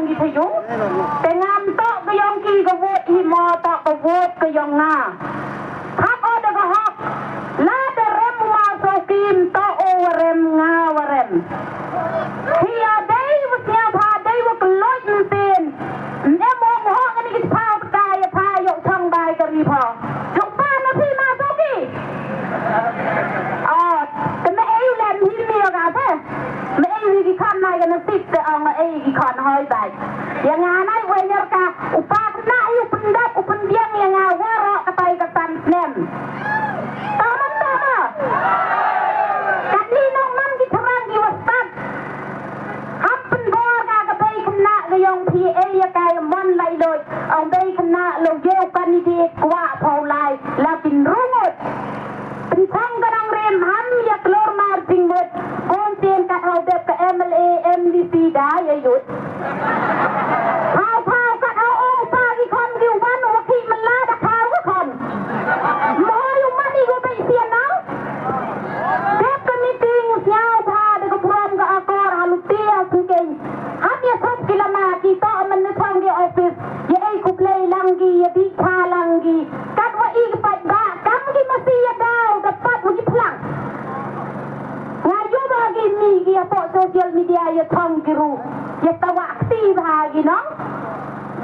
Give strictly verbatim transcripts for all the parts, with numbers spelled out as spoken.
ki thayu. Te ngam toh ka yong ki ka vote hi mo, toh ka vote ka yong nga. Hap o da ka hok. Lada rem u Ma Sawki, toh o wa rem, nga wa rem. Hi ya dei wa sñiaw pha, dei wa kloi ntien. Em ong hok ani ki pha ka ya pha yoh chong bai ka ri pha. Jong pa na phi Ma Sawki. O, te me ei u lem hi mi yoh ka te. Me ei wi ki khon nai ka nasip te ong me ei ki khon hoi bai. Ya nga nai wa nyar ka u pa kna i u pyndap u pynbiang ya nga waroh ka tai ka san snem. Tama tama. Katni nong man ki tharang ki wa stad. Hap pynbor ka ka bei khynnah ka yong phi ei ya ka ya mon lai loi. Ong bei khynnah lo ye u candidate kwah phaw lai la kin rungut. Pynchong ka nongrim ham ya klor mar jingmut. Kon sien kat haw dep ka M L A, M D C da ya yut. Haw phaw kat haw ong pa ki khon ki u wan u wa ki man la da phaw ka khon. Mo yu man i ko bei sien nau. Dep ka meeting sñiaw pha da ka burom ka akor ha luti ha sngkeng. Hap ya sop ki lama ki toh man na chong ki office. Ya ei khublei lang ki, ya dih cha lang ki. Kat wa i ki paidbah, kam ki masi ya daw, da pat wa ki phlang. Nga yoh ba ki mi ki ya poh social media ya chong ki ru. Ya tawa kti ba ki nong.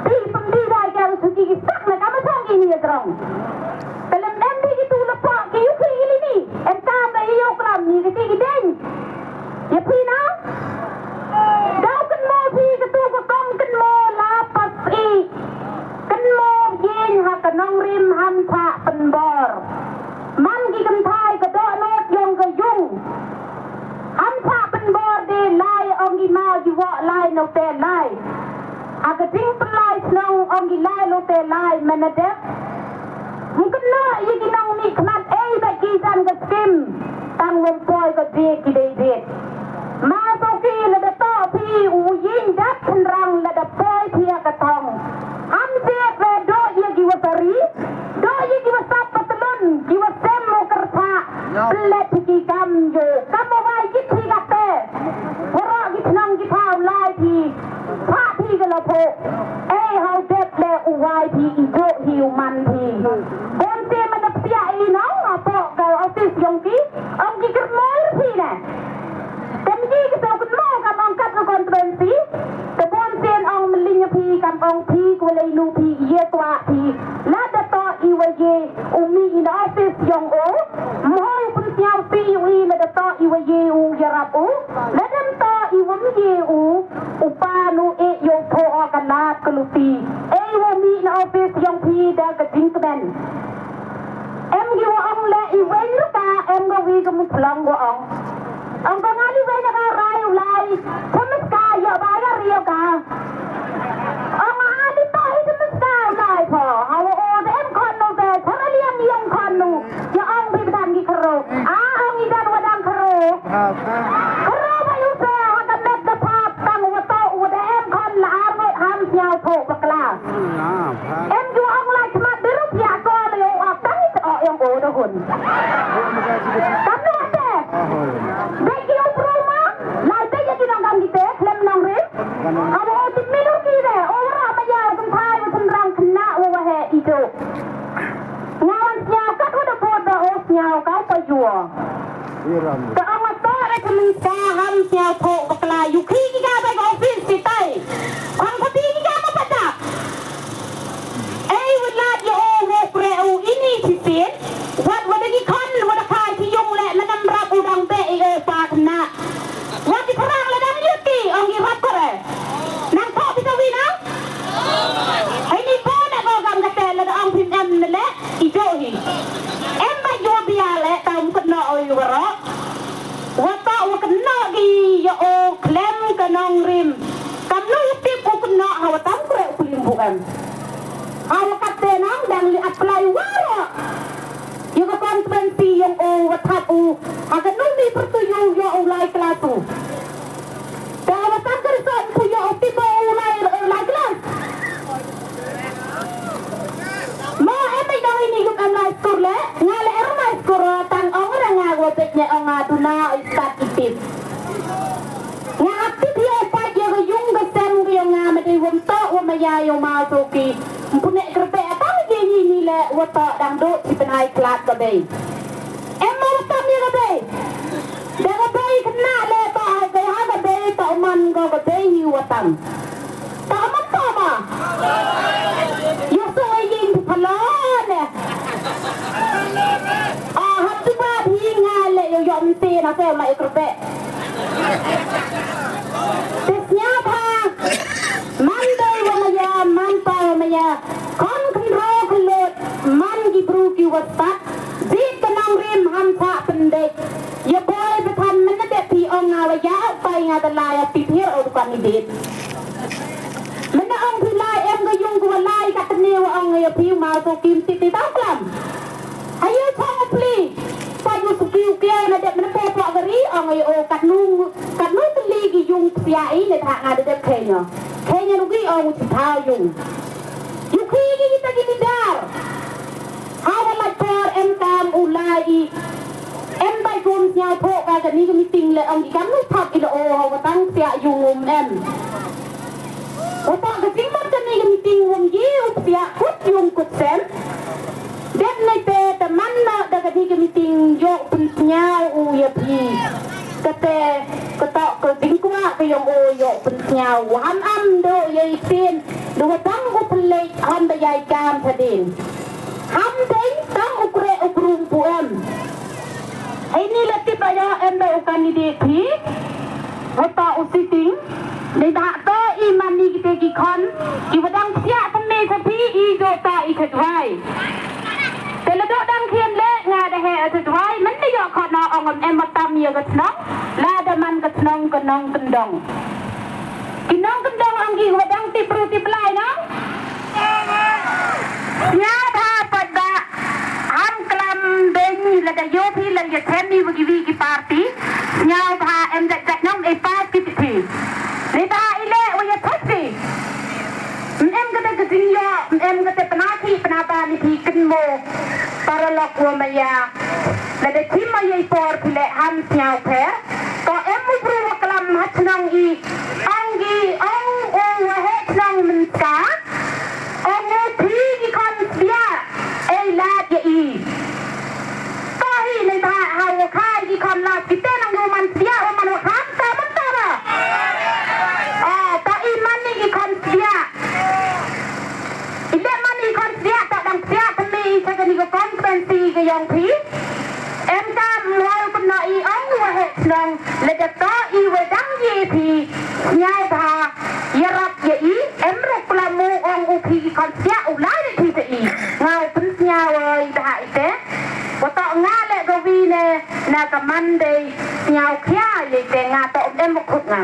Ti pynti ba ki ya suki ki sak na kam chong ki ni ya jrong. Te lem em di ki tu la poh ki yu ki ili ni. Em kam da yoh klam ni ki ti ki deng. Ya phi na? Daw kynmaw phi katu ka kong kynmaw la pas i. Kynmaw yeng ha ka nongrim ham cha pynbor. Man ki kynthai ka doh not yong ka yung. Ham cha pynbor de lai ong ki ma ki wa lai no te lai. Ha ka jingpynlai chnong ong ki lai lo te lai, men a dep. Ym kynnoh ya ki nongmihkhmat ei ba ki jan ka skim. Tang wym poi ka jait ki dei jait. Ma Sawki, lada toh phi u yeng dap chynrang, lada poi phi ha ka thong. Ham jait re doh ya ki wa sari. Doh ya ki wa sap patlun, ki wa sem u kyrpha. Pynlet phi ki kam yo. Kam wa wai ki phi kate. Waroh ki chnong ki thaw lai phi. Pha phi ka la pho. Ei, haw dep le u wai phi, i jooh hi u man phi. Kon te man da psiah i nong, hapoh ka office yong ki. Ong ki kyrmoi phi ne. Tem ki ki saw kynmaw kam ong kat ka constituency. Te bon sien ong mling phi kam ong phi, ko lei nu phi, ye kwah phi. Lada toh i wa ye u mih i na office yong u. Mhoi u pynsñiaw phi u i lada toh i wa ye u yarap u. Lada toh i wa ye u. U pa nu e yoh pho o ka lad ka luti. Ei wa mih na office yong phi da ka jingkmen. Em ki wa ong le i wen ruka, em ka wi ka muthlong wa ong. Ong ka ngali wen ka rai u lai. Thomas ka yoh ba ya rio ka. Ong a di to i Thomas ka u lai pho. Ha wa o de em khon no de. Thara liang yong khon nu. Ya ong bi bdan ki khro. A ong i dan wa dang khro. Khro ba yu se ha ka met da pap tang wa to wa da em khon la ar ngot ham sñiaw tho bakla. Em ju ong lai khmat di rup ya ko le yo ap tang i o yong o da hun. Kam nu te. Be ki u bru ma. Lai be ya ki nong kam ki te khlem nong ri. Abo o ti mi lu ki de. O ra ma ya kum thai wa chynrang khynnah wa wa he i jo. Nga wan sñiaw kat u da bot da o sñiaw ka u pa yua. Ka ong a to re ka mynta ham sñiaw pho bakla yu khi ki ka bai ka office ti tai. Khang pati ki ka ma pata. Ei, wa lad ya o wo pre u ini ti sien. Wat wa da ki khon wa da khai ti yung le manam rap u dang be i o pa khynnah. Wa ki pharang la dang yut ki, ong ki rap ko re. Nang pho phi ka wi na? Hei ni pho na ko kam kate la da ong phi em na le, i jo hi. Em ba jo bia le, ta um kynnoh o i waroh. Wa ta wa kynnoh ki ya o khlem ka nongrim. Kam nu tip u kynnoh ha wa tam kre u klim bu em. Ha wa kate nang dang li apply waroh. Yow ka constituency yong o wa thap u, ha ka numi pyrtuit u yow u lai klas u. Te wa san ka result pu yow u tip u lai, u lai klas. Mo em ai dang ini yuk em lai skur le, nga le em lai skur tang ong ra nga wa pet ne ong nga duna i start i tip. Nga ap tip yow pat yow ka yung ka sem ka yong nga ma dei Ya, yow ma Soki. Ym pu ne kyrpeh, ata ye ini le, wa toh dang dooh chi bnai khlad ka bei. Em ma wa tam ya ka bei. Da ka bei khynnah le, toh ha ka, ha ka bei, toh man ko ka bei hi wa tam. Toh man toh ma. Yow soi ying phalon ne. Ah, hap tu ba hi nga le, yow yoh mynte na se ma kyrpeh. Te sñiawbha, man dei wa maya, man pa wa maya, khon khynroo khyllood, man ki bru ki wa stad, jied ka nongrim ham chah pyndep. Ya boi ba than mynne de phi ong nga wa ya, pai nga da lai ya phi thier o dukan i dit. Mynne ong phi lai em ka yung ka wa lai katni wa ong ya phi ma Soki ym tip i daw klam. Hayo chong u pli. Sa yu Soki u kiaw na dep mynne po po ka ri, ong ayo o katnu, katnu tylli ki yung psiah i ne thak nga da dep kheiñ o. Kheiñ o nu ki ong u chi thaw yung. Yu khi ki kita ki leader. Ha wa lait por em kam u lai i. Em bai kum sñiawthooh ka kani ka meeting le ong ki kamnu thap i la o ha wa tang psiah yung um em. Wa toh ka jingmut kani ka meeting wym ye u psiah kut yung kut sem. Dep neite te man noh da kani ka meeting yow pynsñiaw u ya phi. Kate, ka toh ka jingkwah ka yong o yow pynsñiaw u. Ham am dooh ya i ktien, da wa tang u pynleit, ham da ya i kam chadien. Ham dei tang u kreh u krum pu em. Heini la tip ayo em da u candidate phi. Wa toh u sitting. Neibhah toh i man i kite ki khon ki wa dang psiah thymme cha phi i dooh toh i chadwai. Te la dooh dang khian le nga da heh chadwai. Mynne yoh khon o ong em wa tam ya ka chnong. Lada man ka chnong ka nongkyndong. Ki nongkyndong ong ki wa dang tip bru tip blai nong. Sñiawbha paidbah, ham klam beiñ lada yoh phi la yachem i wa ki wi ki party. Sñiawbha em jait jait nong e pass ki phi. Neibhah i le wa yachem phi. Ym em kate ka jingyoh, ym em kate pynakhi pynaba ni phi kynmo. Paralok wa maya. Lada chim ma ya i por phi le ham sñiaw pher. Toh em u bru wa klam ha chnong i. Ong ki, ong u wa heh chnong mynta. Ong u phi ki khon sbiah. Ei lad ya i. Toh hi neibhah ha wa khai ki khon lad kite nang yow man sbiah wa man wa kham ta man ta ba. Ah, toh i man ni ki khon sbiah. I le man i khon sbiah toh dang sbiah thymme i cha kani ka constituency ka yong phi. Em kam hoi kynnoh i ong wa heh chnong lada toh i wa dang ye phi sñiawbha yarap ya i em ruh klam u ong u phi ki khon sbiah u lai phi cha i. Nga u pynsñiaw i bha i te. Wa toh nga le ka wi ne na ka man dei sñiaw khia ye te nga toh em wa khut nga.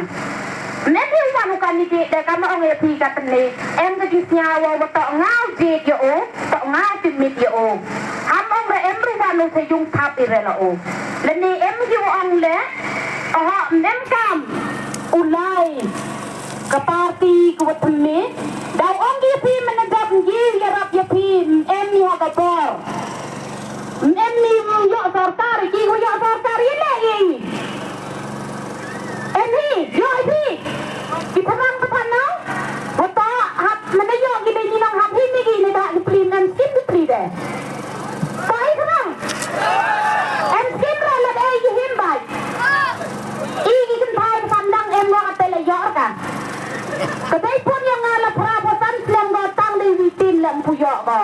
Ym em hi u wan u candidate de kam ong ya phi katni. Em ka jingsñiaw wa toh nga u jied ya o, toh nga u tipmit ya o. Ham ong re em ru wan u sa yung thap i re la o. Lane em ki wa ong le, oho, ym em kam u lai ka party ka wa thymme. Daw ong ki phi mynne dap ngi yarap ya phi, ym em i ha ka bor. Ym em i yoh sorkar, ki wa yoh sorkar i le i. Em hi, yoh hi. Ki tharang ka phan nong. Wa toh hap mynne yoh ki dei ni nong hap hi ni ki ni da ki pli em skim ki pli de. Toh i tharang. Em skim ra la dei ki him bai. I ki kynthai ka phan nong em wa ka te la yoh ka. Ka dei pun yong nga la phra phaw san snem ko tang dei wi tin lem pu yoh ko.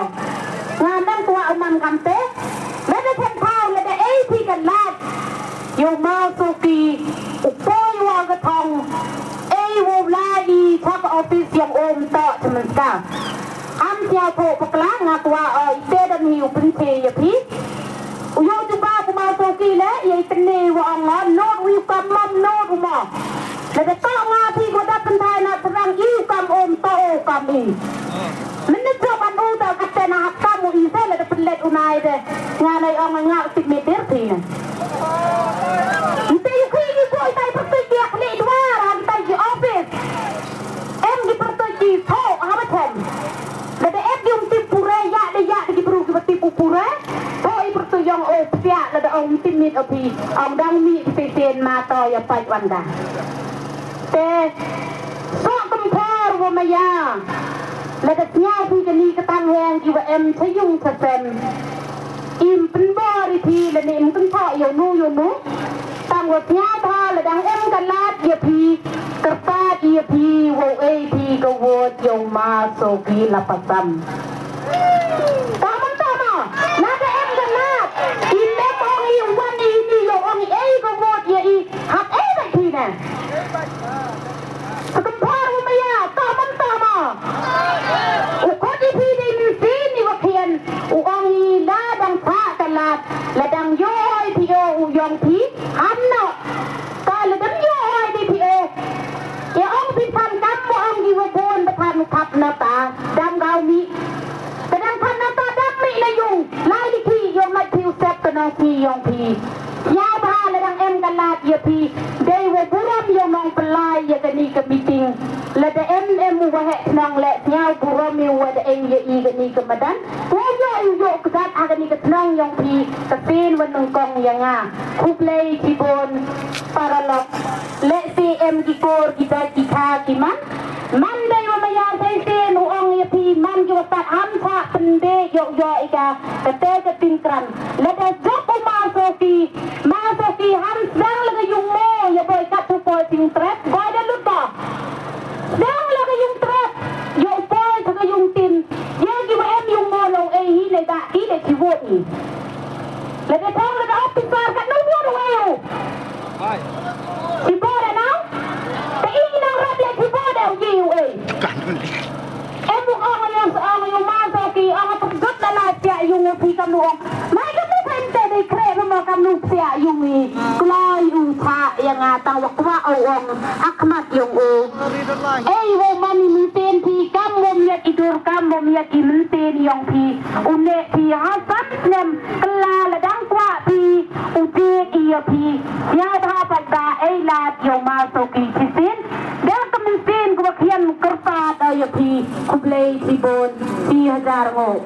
Nga nang kwah u man kamte. Lada phan phaw lada ei phi ka lad. Yow ma Soki, u poi wa ka thong. Ei wow lai i cha ka office yong o ym toh cha mynska. Ham sñiawthooh pakla nga kwah o i te dang hi u pynche ya phi. U yoh jubab u ma Soki le, ya i tynne wa ong nga, nood u kam mam, nood u ma. Lada toh nga phi ko da pynthai na tyrang i u kam o ym toh o kam i. Mynne jop an u da katte na hap kam u i se lada pynlet u nai de. Nga nai ong nga u tipmit dir phi ne. Nte yu khi ki boi tai pyrtuit ki khlieh dwar, han tai ki office. Em ki pyrtuit ki thoh ha ba chem. Lada em ki um tip pure, ya de ya de ki bru ki ba tip u pure. Thoh i pyrtuit yong o psiah lada ong um tipmit o phi. Ong dang mih phi sien ma toh ya pait wan ka. Te, soh kynthor wa maya. Lada sñiaw phi kani ka tang heng ki wa em cha yung cha sem, im pynbor i phi lane im kynthoh yow nu yow nu. Tang wa sñiaw bha lada em ka lad ya phi, kyrpad ya phi wow ei phi ka vote yow Ma Soki Lapasam. Tang man tang ma, lada em ka lad, im em ong i wan i ni yow ong i ei ka vote ya i, hap ei bha phi ne. Sa kynthar u maya, tang man tang ma. U khot i phi dei mynsiem i wa khian, u ong i la dang phah ka lad, la dang yoh oi phi o u yong phi, ham noh. Ka la dang yoh oi dei phi o. Ya ong phi phan kam wa ong i wa bun ba phan u thap na ta, dang gau mi. Ka dang phan na ta dang mi na yung, lai di phi, yow mat phi u sep ka nong phi yong phi. Sñiaw bha la dang em ka lad ya phi, dei wa burom yow nong pynlai ya kani ka meeting. Lada em em u waheh chnong le sñiaw burom i wa da em ya i kani ka madan. Wa yoh i u yoh kdat ha kani ka chnong yong phi, ka sien wa nyngkong ya nga. Khublei chibun paralok. Le si em ki kur ki dait ki kha ki man. Man dei wa maya sa sien u ong ya phi man ki wa sat ham cha pynbeit yow yoh i ka, kate ka tyngkran. Lada jop u Ma Soki, Ma Soki ham sdang la ka yung mo ya boi kat u poi tyngtrep, boi da lut ba. Sdang la ka yung trep, yow poi cha ka yung tin. Ya ki wa em yung mo long ei hi le da ki le ki vote i. Lada thong lada officer kat no vote u ei u. Ki vote da nang. Te i nang rap ya ki vote da u ye u ei. Em u ong yow sa ong yow Ma Soki ong ap gut da la cha yung u phi kam nu ong. Mai kam nu phan te dei kre ba ma kam nu psiah yung i. Kloi u cha ya nga tang wa kwah u ong ha khmat yung u. Ei wow man i mynsiem phi kam wow miat i dur kam wow miat i mynsiem yong phi. U neh phi ha san snem kylla la dang kwah phi u jied i ya phi. Sñiaw bha pat ba ei lad yow Ma Soki chisien. Da ka mynsiem ka wa khian kyrpad o ya phi. Khublei chibun, chi hajar nguh.